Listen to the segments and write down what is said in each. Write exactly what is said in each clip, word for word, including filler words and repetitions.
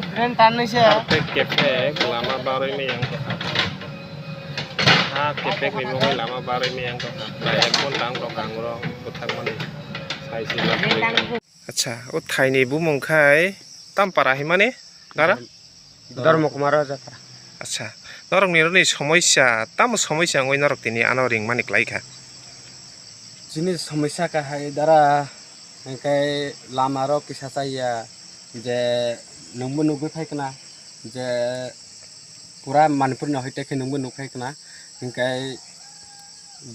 Drain tanwi se. Kepek lama barwi miyang tongkha. Ha kepek ni bagwi lama barwi miyang tongkha. Prai ek ghonta wng tongkha ang oro bwthakmani. Sai se. Acha, o thaini bumung khai Tampara himani dara? Dharma Kumar Rajapara. Acha, norokni roni somosya, tamo somosya wngwi norok tini ano ringmani klaikha? Chini somosya kahai dara, hingkai lama rok kisa chaya, je nwngbo nugwi phaikna, je pura Manipur ni hoite khe nwngbo nukphaikna, hingkai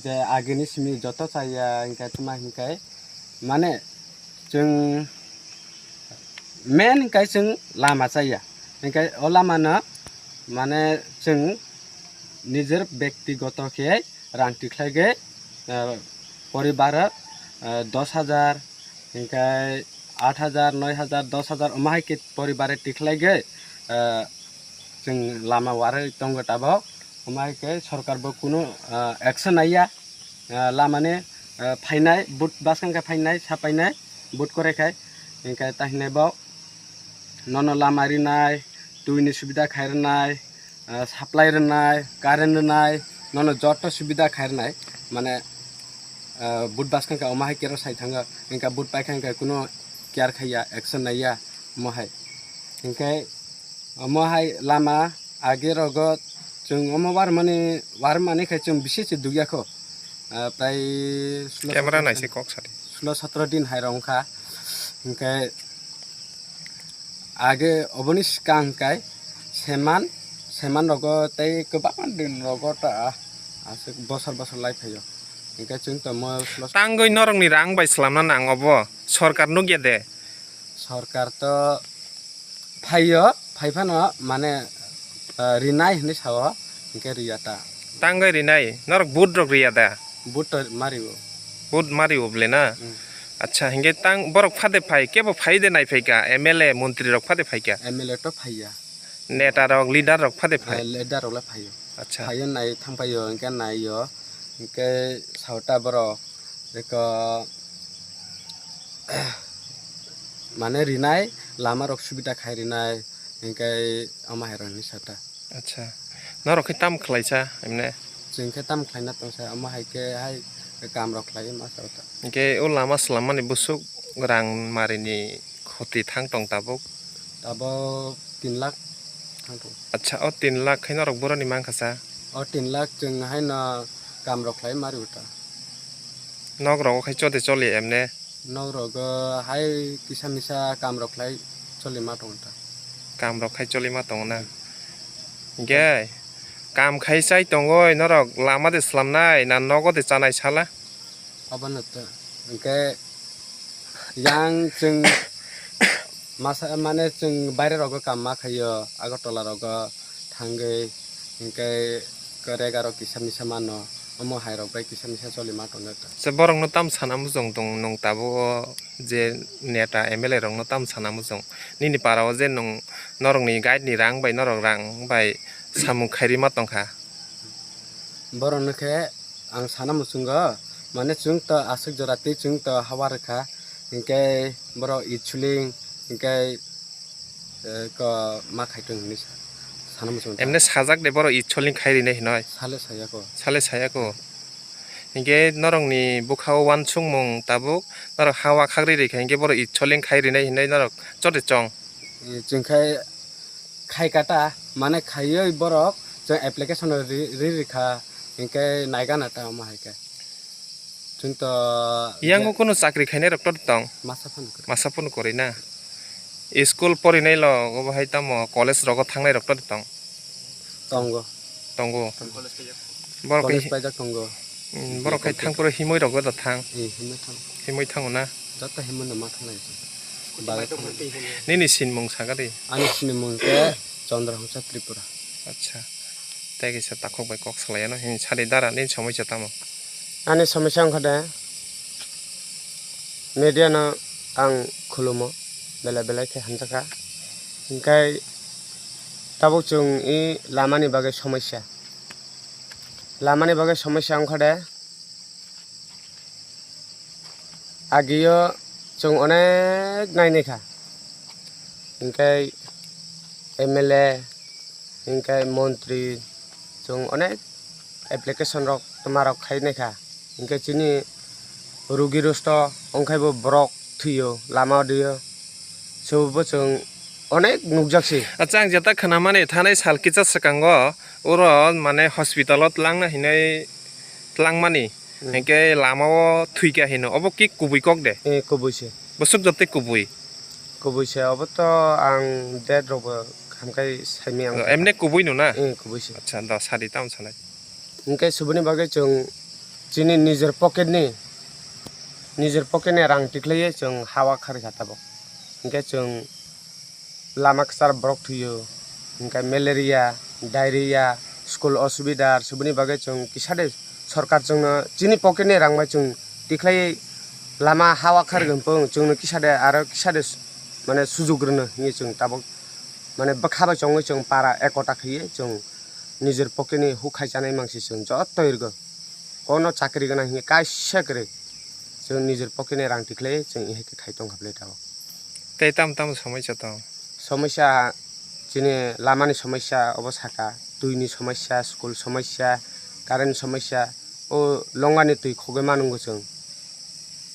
je agini simi joto chaya, hingkai tuma hingkai mane chwng main hingkai chwng lama chaya, hingkai o lama no mane chwng nijer bektigoto khe rang tikhlai khe, ah, poribar, ah, dos hajar, hingkai aat hajar, noi hajar, dos hajar omo hai khe poribar tikhlai khe, ah, chwng lama warwi tongo tabok, omo hai khe sorkar bo kunu, ah, action naiya. Ah, lama ni, ah, phainai, vote bwskang khe phainai, sapainai, vote kwrwi khai, hingkhe ta hinai bo nono lama rinai, twi ni subida khai rwnai, ah, supply rwnai, current rwnai, nono joto subida khai rwnai, mane, ah, vote bwskang khe omo hai kero sai thango, hingkhe vote paikha hingkhe kunu care khaiya, action naiya, omo hai. Hingkhe omo hai lama age rogo chwng omo warmani, warmani khai chwng bisi se dugya kho. Ah, prai sulo Camera sotro nai se kok sadi. Sulo sotro din hai rong kha. Hingkhe age oboni swkang kai seman, seman rogo tei kwbangma din rogo ta aswk bosor bosor lai phaio. Hingkhe chwng tongmo sulo Tangwi norokni rang bai swlamna nang obo. Sorkar nukya de. Sorkar to phaio, phai phano mane, ah, rinai hinwi sao, hinkhe riya ta. Tangwi rinai? Norok vote rok riya da? Vote to mario. Vote mario bole na? Hmm. Acha, hinkhe tang borok phade phai, kebo phai de nai phaikha, M L A, montri rok phade phaikha? M L A to phaiya. Neta rok, leader rok phade phai? Eh, leader rok le phaio. Acha. Phaio nai thang phaio, hinkhe naio, hinkhe sao ta borok. Eko, mane rinai, lama rok subida khai rinai, hinkhe omo hai rok hinwi sa ta. Acha. Norok khe tam khlaisa, emne? Chwng khe tam khlaina tongsa, omo hai khe hai kam rok khlai ma sa ta. Hinkhe o lama swlammani bwswk rang marini khoti thang tong tabuk? Tabuk tin lakh thang tong. Acha, o tin lakh khe norok boroni mankha sa? O tin lakh chwng haino kam rok khlai mari uta. Nok rogo khai chode choli emne? Nok rogo hai kisa misa kam rok khlai choli ma tong ta. Kam rok khai choli ma tong na. Hinkhe kam khai chai tongoi norok lama de swlamnai na nogo de chanai sala? Abono to. Hinkhe yang chwng masa mane chwng baire rogo kam ma khaio, Agartala rogo thangwi, hinkhe rega rok kisa misa mano, omo hai rok bai kisa misa choli ma tongo ta. Se borok no tam sana muchung tong nwng tabuk o je neta M L A rok no tam sana muchung, nini para o je nwng norok ni guide ni rang bai norok rang bai samung khairi ma tongkha. Borok no khe ang sana muchungo, mane chwng to aswk jora twi chwng to hawa rwkha, hinkhe borok itsuling, hinkhe, eh, ko ma khai tong hinwi sa-, sana muchungo. Emne sajak de borok itsuling khai rinai hinoi? Sale sayako. Sale sayako. Hinkhe norokni bwkha o uansukmung tabuk norok hawa khagri rikha hinkhe borok itsuling khai rinai hinoi norok chode chong. Eh, chwng khai khai kata, mane khaiwi borok chwng application ri, ri rikha, hinkhe naigana ta omo hai khe. Chwng to Yang je- o kunu chakri khainai rok to tong? Masa phano kwrwi. Masa phano kwrwi na? School porinai lo, obo hai tamo college rogo thangnai rok to tong? Tongo. Tongo. Borok College kai paijak tongo. Mm, borok kai thang pore himoi rogo da thang. Eh, himoi thang. Himoi thango na? Joto himoi no ma thanglai se. Bagwi thanglai. Nini sinmung saga di. Ani sinmung khe Chandra Hongsa Tripura. Acha. Tei kaisa takhuk bai kok salai ano. Hini sadi dara nini somosya tamo? Ani somosya wngkha de, media no ang khulumo, belai belai khe hamjakha. Hinkhe tabuk chwng i lamani bagwi somosya. Lamani bagwi somosya wngkha de, agio chwng onek nainai kha, hinkhe M L A, hinkhe montri, chwng onek application rok twma rok khai naikha, hinkhe chini rugi rusto ongkhaibo borok thwio lama o dio, sobo chwng onek nukjak se. Acha, ang jeta khwnamani thanai sal kisa swkango oro mane hospital o twlangna hinwi twlangmani, hmm, hinkhe lama o thwikha hino, obo ki kubui kok de? Eh, kubui se. Bwswk joto kubui? Kubui se, obo to ang date rok bo hamkai saimaya. Oh, wngkha. Emne kubui no na? Eh, kubui se. Acha, do sadi tamo sanai. Hinkhe suboni bagwi chwng chini nijor pocket ni, nijor pocket ni rang tikhlaiwi chwng hawa kharwi kha tabuk. Hinkhe chwng lama kwchar borok thwio, hinkhe malaria, diarrhea, school osubida, suboni bagwi chwng kisa de sorkar chwngno chini pocket ni rang bai chwng tikhlaiwi lama hawa kharwi hwnphung chwngno kisa de aro kisa de mane sujuk rwno hinwi chwng tabuk mane bwkha bai chongwi chwng para ekota khaiwi chwng nijor pocket ni huk khai chanai mangsi chwng joto irgo. Kono chakri gwnang hinwi kaisa kwrwi chwng nijor pocket ni rang tikhlaiwi chwng ihe khe khai tongkha bwlai tabuk. Tei tamo tamo somosya tong? Somosya chini lamani somosya obo saka, twini somosya, school somosya, current somosya, o longani twi khogwi manungo chwng.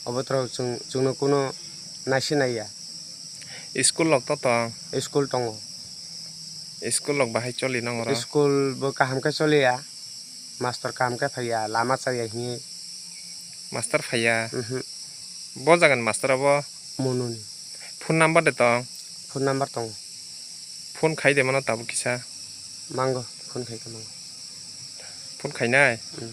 Obo toro chwng, chwngno kuno naisi naiya. School rok to tong? School tongo. School rok bahai choli nang oro? School bo kaham khe choliya, master kaham khe phaiya, lama chaya hinwi. Master phaiya? Mhm. Bo jagani master abo? Mononi. Phone number de tong? Phone number tongo. Phone khai de mano tabuk kisa? Mango, phone khai khe mango. Phone khainai? Mm.